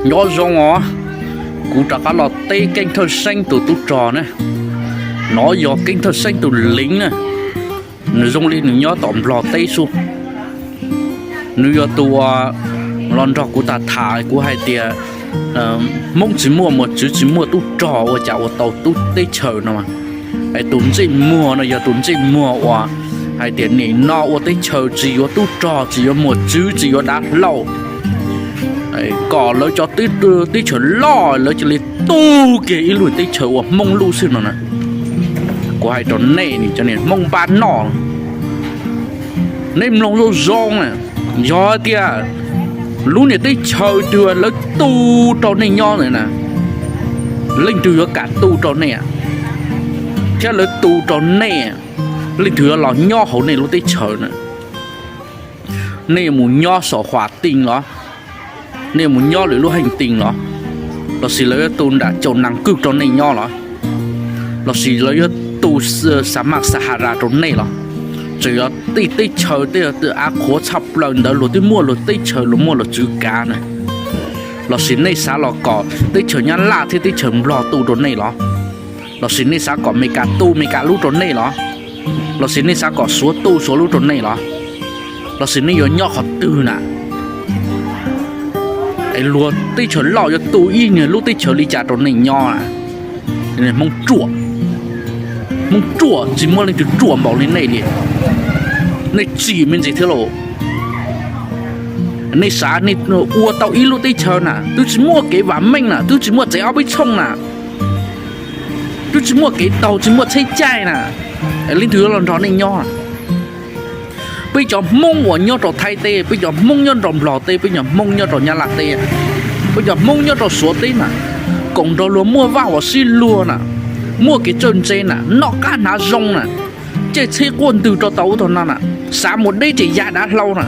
Nyob zoo os, kuv rov qab los teb Keeb Thawj Xeeb tus tub rog na. Nov yog Keeb Thawj Xeeb tus leeg na, nws zoo li nws nyob tom Nplog teb xwb. Nws yog tus uas los nrog kuv tham tham, kuv hais tias Hmoob tsis muaj muas tswv tsis muaj tub rog ua cas ua tau tub teb chaws no. Es tus ntsej muag no yog tus ntsej muag uas hais tias nim no ua teb chaws tsis yuav tub rog tsis yuav muas tswv tsis yuav dav hlau, kom lawv cov teb chaws loj lawv cia li tu kiag ib lub teb chaws ua Hmoob lub xwb no na. Kuv hais rau nej cov niag Hmoob npab noj, nej mloog zoo zoo na, yog tias lub niag teb chaws twg lawv tu rau nej nyob ntawd na, leej twg yuav kam tu rau nej, thiab lawv tu rau nej, leej twg yuav los nyob hauv nej lub teb chaws na? Nej yuav mus nyob saum Huam Tij los? Nej yuav mus nyob lwm lub heej Tij los? Lossis lawv yuav tu nram caum nas kwj rau nej nyob los? Lossis lawv yuav tu Xas Maj Xas Has Ras rau nej los? Tseem yog tej teb chaws tej av qhuav tshaj plaws ntawd luag twb muaj luag teb chaws luag muaj luag tswv kav na. Lossis nej xav los kom teb chaws Nyab Laj thiab teb chaws Nplog tu rau nej los? Lossis nej xav kom Meskas tu Meskas lub rau nej los? Lossis nej xav kom Suav tu Suav lub rau nej los? Lossis nej yuav nyob qhov twg na? Es luag teb chaws loj yuav tu ib niag lub teb chaws li cas rau nej nyob? Hmoob ruam, Hmoob ruam tsis muaj leej twg ruam npaum li nej li. Nej tsim me ntsis thiab lauj. Nej xav nej ua tau ib lub teb chaws na twb tsis muaj kev vam meej na twb tsis muaj tsev ob peb txhooj na, twb tsis muaj kev taug tsis muaj tsheb caij na, leej twg yuav los nrog nej nyob? Peb cov Hmoob uas nyob rau Thaib teb, peb cov Hmoob nyob rau Nplog teb, peb cov Hmoob nyob rau Nyab Laj teb, peb cov Hmoob nyob rau Suav teb na, koom nrog luag muaj vaj huam sib luag na, muaj kev txawj ntse na, noj qab hnav zoo na, caij tsheb quaj ntwg rau tau ub tau no na, xav mus deb tseem ya dav hlau na,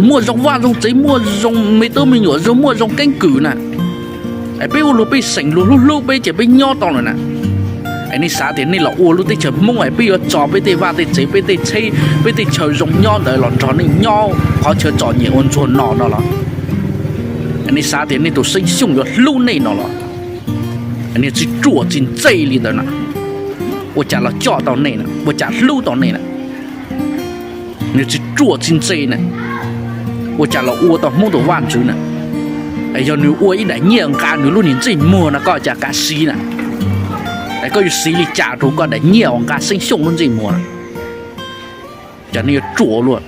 muaj zoo vaj zoo tsev muaj zoo me tub me nyuam zoo muaj zoo keeb kwm na. Peb ua luag pej xeem luag hlub hlub peb ces peb nyob tau lawm na. Es nej xav tias nej los ua lub teb chaws Hmoob es peb yuav tso peb tej vaj tej tsev peb tej tsheb peb tej chaw zoo nyob ntawd los nrog nej nyob qhov chaw txom nyem ua ntsuag no no los? Nej xav tias nej tus Xeeb Xyooj yuav hlub nej no los? Niag tsis ruam tsis ntse li ntawd na, ua cas los coj tau nej na, ua cas hlub tau nej na? Nws tsis ruam tsis ntse na, ua cas los ua tau Hmoob tus vaj ntxwv na? Es yog nws ua ib daim nyiaj nqa nws lub niag ntsej muag no koj cas kav siv na? Es koj yuav siv li cas rau koj daim nyiaj uas nqa Xeeb Xyooj lub ntsej muag na? Cas nej yuav ruam luaj.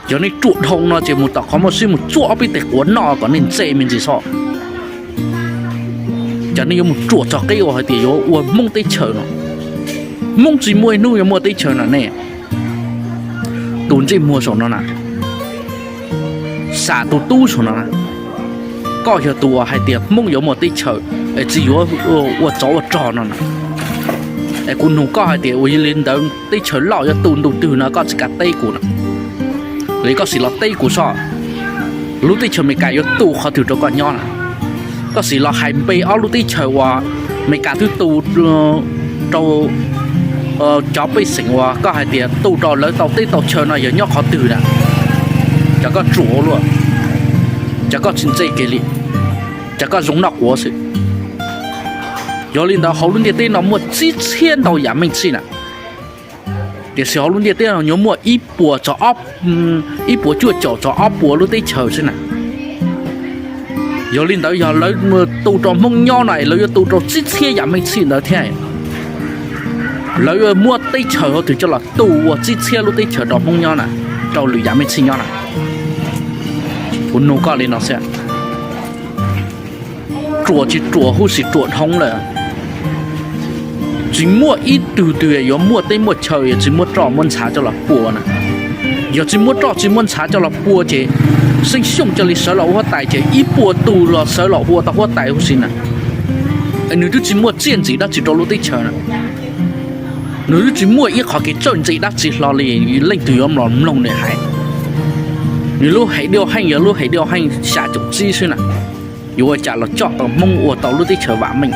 Yog nej ruam dhau no ces mus tom qhov muaj sib mus txuaj ob peb tes quav noj kom nej ntse me ntsis xwb. Cas nej yuav mus ruam txog qib ua hais tias yuav ua Hmoob teb chaws no? Hmoob tsis muaj ib hnub yuav muaj teb chaws no nej. Tus ntsej muag saum no na, xam tus tub saum no na, koj yog tus uas hais tias Hmoob yuav muaj teb chaws es tsis yuav ua tsov ua rog no na. Es kuv nug koj hais tias ua li ntawd teb chaws loj yuav tu ntu twg no koj tsis kam teb kuv na? Li koj sim los teb kuv soj, lub teb chaws Amelikas yuav tu qhov twg rau koj nyob na? Koj sim los hais npe ob lub teb chaws uas Amelikas twb tu rau cov pej xeem uas koj hais tias tu rau lawv tau teb tau chaw no yog nyob qhov twg na? Cas koj ruam luaj, cas koj tsis ntse kiag li, cas koj zoo noj quav xwb. Yog li ntawd hauv lub ntiaj teb no muaj tsib txhiab ntau yam meej txhij na, tiam sis hauv lub ntiaj teb no nyuam muaj ib puas txog ib puas cuaj caum txog ob puas lub teb chaws xwb na. Yog li ntawd yog lawv tu rau Hmoob nyob no es lawv yuav tu rau tsib txhiab yam meej txhij ntawd thiab, lawv yuav muab teb chaws hauv twg coj los tu ua tsib txhiab lub teb chaws rau Hmoob nyob na, rau lwm yam meej txhij nyob na? Kuv nug koj li no xwb. Ruam tsis ruam huv si ruam dhau lawm. Tsis muaj ib tug twg yuav muaj teb muaj chaw yog tsis muab roj muab ntshav coj los pua na. Yog tsis muab roj tsis muab ntshav coj los pua ces Xeeb Xyooj cia li sawv los ua huab tais ces ib puas tus los sawv los ua tau huab tais huv si na. Nws twb tsis muaj txiaj ntsim dab tsi rau lub teb chaws na. Nws twb tsis muaj ib qhov kev txawj ntse dab tsi hlo li, leej twg yuav los mloog nws hais. Nws lub hais diaj heej yog lub hais diaj heej xya caum tsib xwb na, yuav ua cas los coj tau Hmoob ua tau lub teb chaws vam meej?